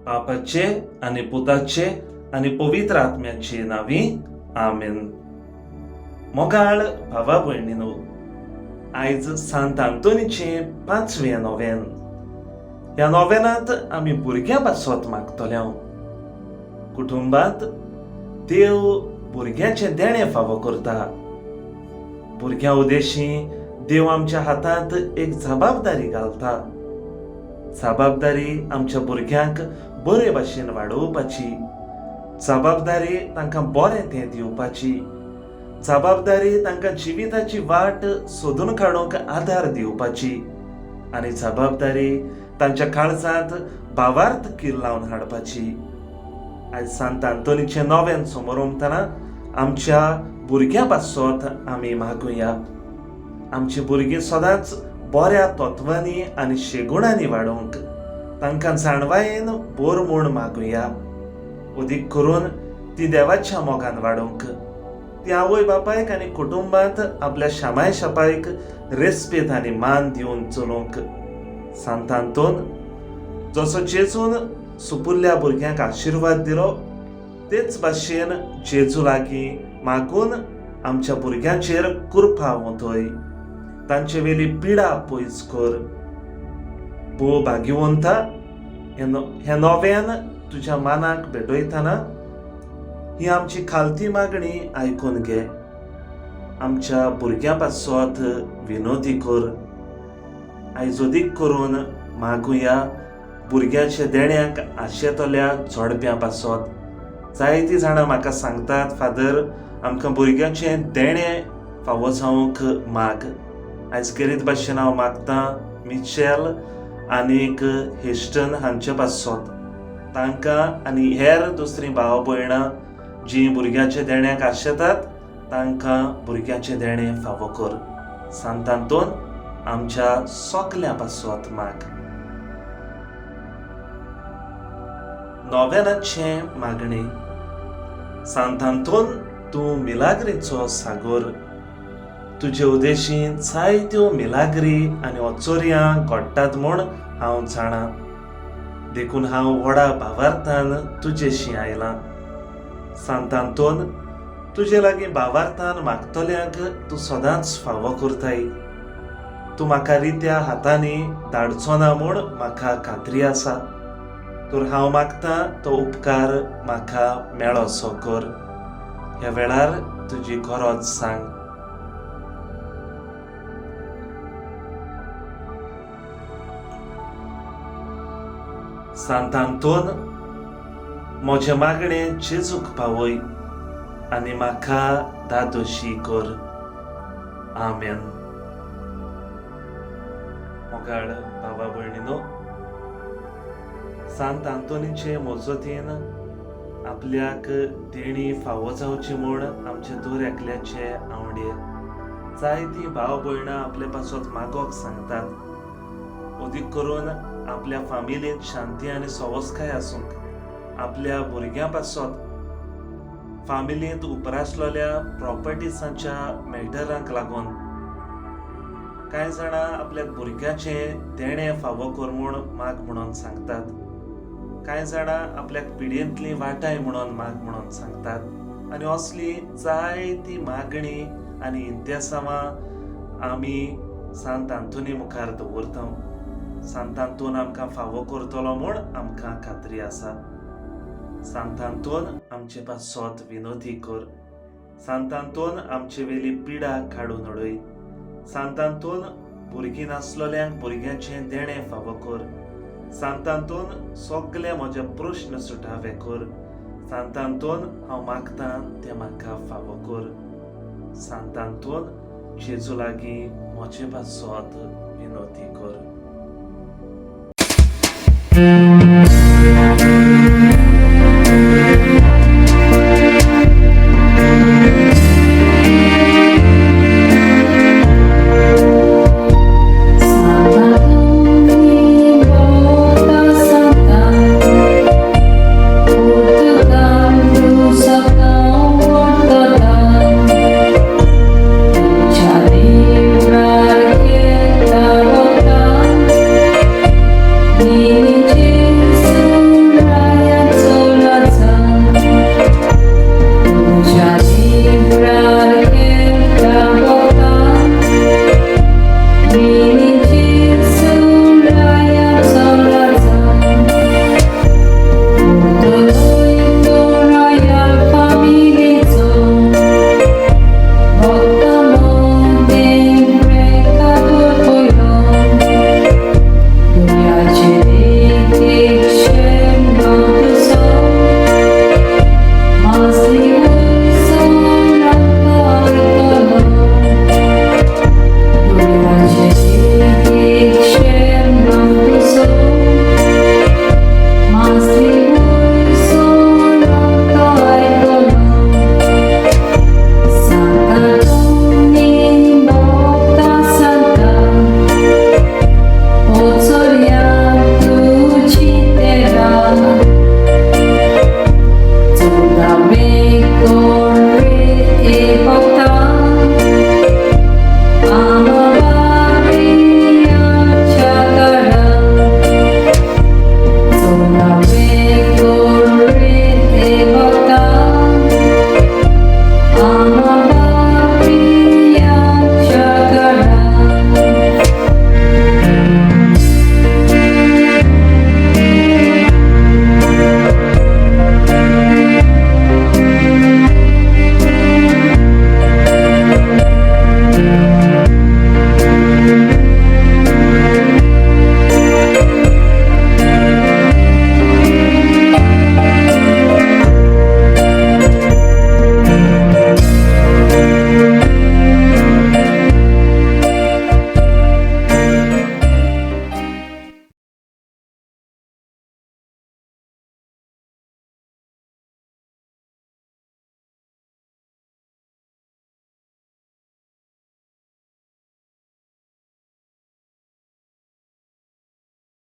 बापाचे आनी पुताचे आनी पवित्र आत्म्याचे नांवी, आमेन. मोगाळ भावा भयणीनो, आयज सांत आंतोनीचें पांचवें नोवेन. ह्या नोवेनांत आमी भुरग्यां पासत मागतले. कुटुंबांत देव भुरग्यांचें देणें फावो करता. भुरग्यां उद्देशी देव आमच्या हातांत एक जबाबदारी घालता, जबाबदारी आमच्या भुरग्यांक बरे भाशेन वाडोवपाची, जबाबदारी तांकां बरें तें दिवपाची, जबाबदारी तांकां जिविताची वाट सोदून काडूंक आदार दिवपाची आनी जबाबदारी तांच्या काळजांत भावार्थ कीर लावन हाडपाची. आयज सांत आंतोनीचें नोवेन समोर उमतना आमच्या भुरग्यां पासत आमी मागुया. आमचीं भुरगीं सदांच बऱ्या तत्वांनी आनी शेगुणांनी वाडोवंक तांकां जाणवायेन बोर म्हूण मागुया. अदीक करून ती देवाच्या मोगान वाडोवंक, ती आवय बापायक आनी कुटुंबांत आपल्या शामाय शापायक रेस्पेद आनी मान दिवन चलोवंक. सांत आंतोन जसो जेजून सुपुल्ल्या भुरग्यांक आशिर्वाद दिलो, तेच भाशेन जेजू लागीं मागून आमच्या भुरग्यांचेर कृपा वतय, तांचे वेली पिडा पयस कर. भोव भाग्यवंता, हे नव्यान तुज्या मानाक भेटयतना ही आमची खालती मागणी आयकून घे. आमच्या भुरग्यां पासत विनोदी कर. आयज अदीक करून मागुया भुरग्यांच्या देण्याक आशेतल्या जोडप्यां पासत. जायतीं जाणां म्हाका सांगतात, फादर, आमकां भुरग्यांचें देणें फावो जावंक माग. आयज खेरीत भाशेन हांव मागतां मिचेल आनीक हेस्टन हांचे पासत. तांकां आनी हेर दुसरीं भाव भयणां जीं भुरग्यांच्या देण्याक आशेतात, तांकां भुरग्यांचें देणें फावो कर. सांत आंतोन, आमच्या सगल्यां पासत माग. नोवेनाचें मागणें. सांत आंतोन, तूं मिलाग्रीचो सागोर. तुजे उदेशी जायत्यो मिलाग्री आनी अचोरयां घडटात म्हूण हांव जाणा. देखून हांव व्हडा भावार्थान तुजेशी आयलां. सांत आंतोन, तुजे लागीं भावार्थान मागतल्यांक तूं सदांच फावो करताय. तूं म्हाका रित्या हातांनी धाडचो ना म्हूण म्हाका खात्री आसा. तर हांव मागतां तो उपकार म्हाका मेळोसो कर. ह्या वेळार तुजी गरज सांग. सांत आंतोन, म्हजें मागणें जेजूक पावय आनी म्हाका दादोशी कर. आमेन. मोगाळ भावा भयणीनो, सांत आंतोनीचे मजतीन आपल्याक देणी फावो जावची म्हूण आमचे दर एकल्याचे आंवडे. जायतीं भाव भयणां आपले पासत मागोक सांगतात, अदीक करून आपल्या फामिलींत शांती आनी सवसकाय आसूंक, आपल्या भुरग्यां पासत, फामिलींत उपरासलेल्या प्रॉपर्टीसांच्या मॅटरांक लागून. कांय जाणां आपल्या भुरग्याचें देणें फावो कर म्हूण माग म्हणून सांगतात. कांय जाणां आपल्याक पिडयेंतली वाटाय म्हणून माग म्हणून सांगतात. आनी असली जायती मागणी आनी इंतेसांवां आमी सांत आंतोनी मुखार दवरता. सांत आंतोन आमकां फावो करतलो म्हूण आमकां खात्री आसा. सांत आंतोन, आमचे पासत विनोदी कर. सांत आंतोन, आमचे वेली पिडा काडून उडय. सांत आंतोन, भुरगीं नासलेल्यांक भुरग्यांचें देणें फावो कर. सांत आंतोन, सगळे म्हजे प्रश्न सुटावे कर. सांत आंतोन, हांव मागतां तें म्हाका फावो कर. सांत आंतोन, जेजू लागीं म्हजे पासत विनोती कर.